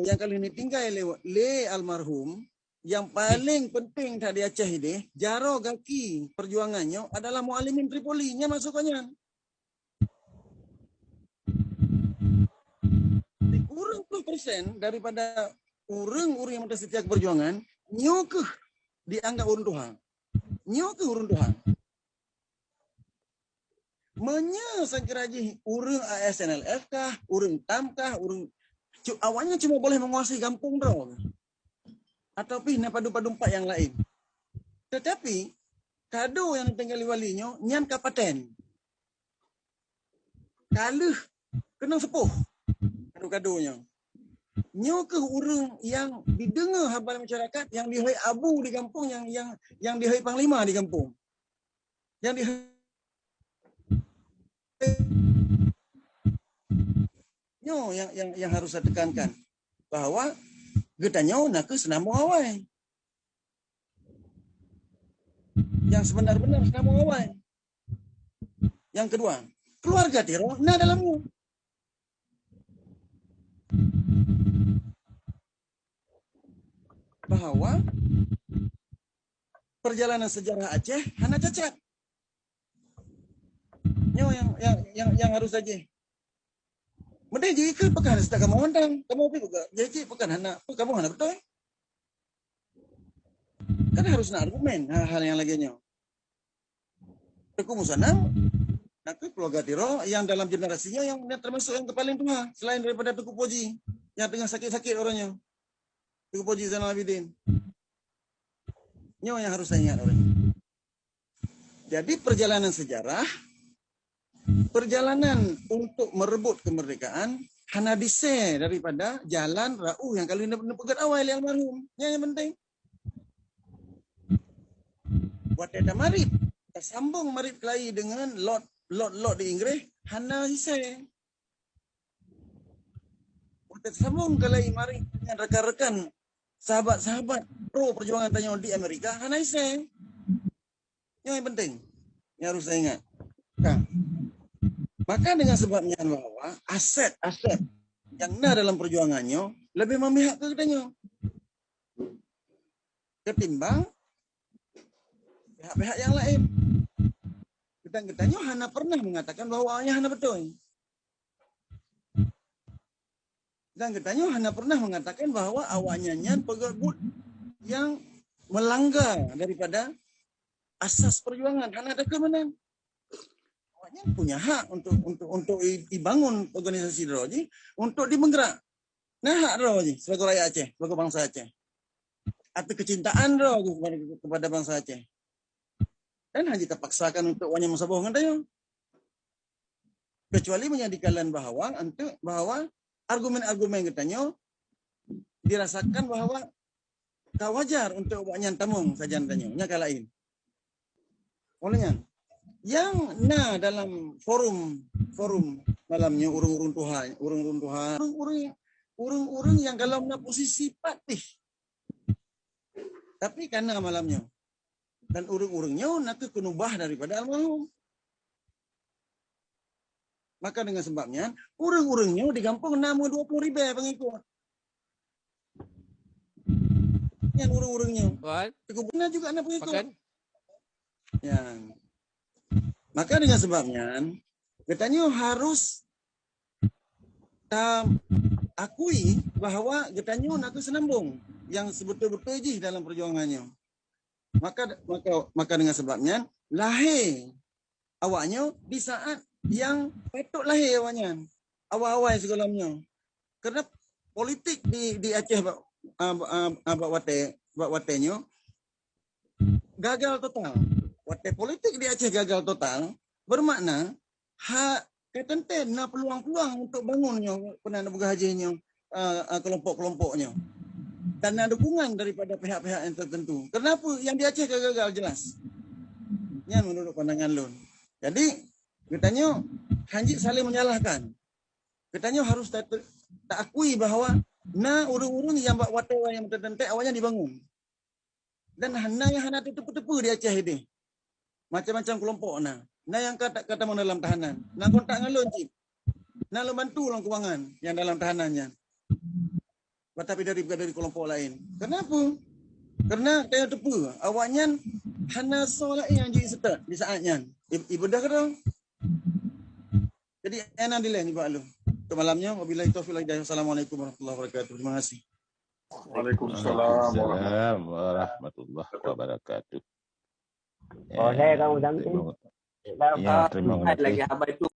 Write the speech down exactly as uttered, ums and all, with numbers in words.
nyang ka lheueh neutinggai lé, lé almarhum, nyang paléng penting that di Aceh idéh, jaroe gaki peujuangan nyoe adalah Muallimin Tripoli. Nyan maksud gobnyan. Di kureueng ploh persen daripada ureuëng-ureuëng nyang meuseutia keu peujuangan, nyoe kheueh dianggap ureuëng tuha. Nyoe kheueh ureuëng tuha. Meunyoe sangkira jih ureuëng A S N L F kah, ureuëng tam kah, ureuëng cu-, awaknyan cuma boleh menguasai gampông droe atau pih na padum-padum pat nyang laén. Tetapi kado nyang neutinggai lé wali nyoe nyan ka paten. Ka lheueh keunong seupôh kado-kado nyoe. Nyoe kheueh ureuëng nyang dideungoe haba masyarakat, nyang dihôi abu di gampông, nyang, nyang, nyang dihôi panglima di gampông. Nyang di-, nyoe nyang, nyang, nyang harus saya tekankan, bahwa geutanyoe na kheueh seunambong awai. Nyang seubeuna-beuna seunambong awai. Nyang keudua, keuluwarga Tiro na dalam nyoe. Bahwa perjalanan sejarah Aceh hana cacat. Nyoe nyang, nyang, nyang, nyang harus saja. Meudeh jih keu peue ka hana seutôt kamoe mantong. Kamoe pih buka. Jadi peue ka hana, peue kamoe hana beutôi. Kan harus na argumen hal-hal nyang lagée nyoe. Teungku Musanang, na kheueh keuluwarga Tiro nyang dalam generasi nyoe nyang, nyang termasuk nyang paléng tuha selain daripada Teungku Puji nyang teungoh sakét-sakét uroe nyoe. Teungku Puji Zainal Abidin. Nyoe nyang harus saya ingat uroe nyoe. Jadi perjalanan sejarah, perjalanan untuk merebut kemerdekaan hana disé daripada jalan rauh nyang ka lheueh neupeugét awai lé almarhum. Nyan nyang penting. Watée tamarit, tasambong marit keulayi deungon lot, lot-lot di Inggréh, hana isé. Watée tasambong keulayi marit deungon rekan-rekan, sahabat-sahabat pro perjuangan tanyoe di Amerika, hana isé. Nyoe nyang penting, nyang harus saya ingat. Nah, maka dengan sebab nyan bahwa aset-aset nyang na dalam perjuangan nyoe lebih memihak keu geutanyoe ketimbang pihak-pihak nyang laén. Geutanyoe hana pernah mengatakan bahwa awaknyan hana beutôi. Dan geutanyoe hana pernah mengatakan bahwa awaknyan nyan peugét buet nyang melanggar daripada asas perjuangan. Hana ada keuh meunan. Awaknyan punya hak untuk, untuk, untuk i-, ibangun organisasi droe jih, untuk dimeugerak. Na hak droe jih sebagai rakyat Aceh, sebagai bangsa Aceh. Atau kecintaan droe jih kepada, kepada bangsa Aceh. Dan hana tapaksakan untuk awaknyan meusaboh ngon tanyoe. Kecuali meunyoe dikalon bahwa, untuk bahwa argumen-argumen geutanyoe dirasakan bahwa ka wajar untuk awaknyan tamong sajan tanyoe, nyan ka laén. Oleh nyan, nyang na dalam forum, forum malam nyoe ureuëng-ureuëng tuha, ureuëng-ureuëng tuha, ureuëng-ureuëng, ureuëng-ureuëng nyang golom na posisi pat pih. Tapi ka na malam nyoe. Dan ureuëng-ureuëng nyoe na kheueh keunubah daripada almarhum. Maka dengan sebab nyan, ureuëng-ureuëng nyoe di gampông na meu dua puluh ribée pengikut. Nyan ureuëng-ureuëng nyoe. Wan, Teungku Buna juga na pengikut. Makan. Nyan. Maka dengan sebab nyan, geutanyoe harus ta akui bahwa geutanyoe na kheueh seunambong nyang seubeutôi-beutôi jih dalam perjuangan nyoe. Maka, maka, maka dengan sebab nyan, lahé awaknyoe di saat nyang patôt lahé awaknyan, awai-awai sigohlom nyoe. Karena politik di, di Aceh bak, ah, bak, ah, ah, bak watée, bak watée nyoe gagal total. Watée politik di Aceh gagal total, bermakna ha, ka teuntée na peuluang-peuluang untuk bangun nyoe, peunan peugah jih nyoe, ah, ah, kelompok-kelompok nyoe. Dan na dukungan daripada pihak-pihak nyang tertentu. Kenapa? Nyang di Aceh ka gagal jelas. Nyan menurut pandangan lôn. Jadi, geutanyoe hanjeuet saling menyalahkan. Geutanyoe harus ta-, ta akui bahwa na ureuëng-ureuëng nyang bak watée nyang teuntée awaknyan dibangun. Dan hana nyang hana teupeue-teupeue di Aceh idéh. Macam-macam kelompok na. Na nyang ka ta-, ka tamong dalam tahanan. Na kontak ngon lôn cit. Na lôn bantu lam keuangan nyang dalam tahanan nyan. Batapi dari, dari kelompok lain. Kenapa? Karena kaya teupeu, awaknyan hana soe laén nyang jeuet seutôt di saat nyan. I-, ibadah keudroe. Jadi, ena dileh nibak lôn. Untuk malam nyoe, wabillahi taufiq wal hidayah. Assalamualaikum warahmatullahi wabarakatuh. Terima kasih. Waalaikumsalam warahmatullahi Waalaikumsalam warahmatullahi wabarakatuh. Boleh, Kang Muzamil? Terima, ya, terima kasih. Lagi haba itu.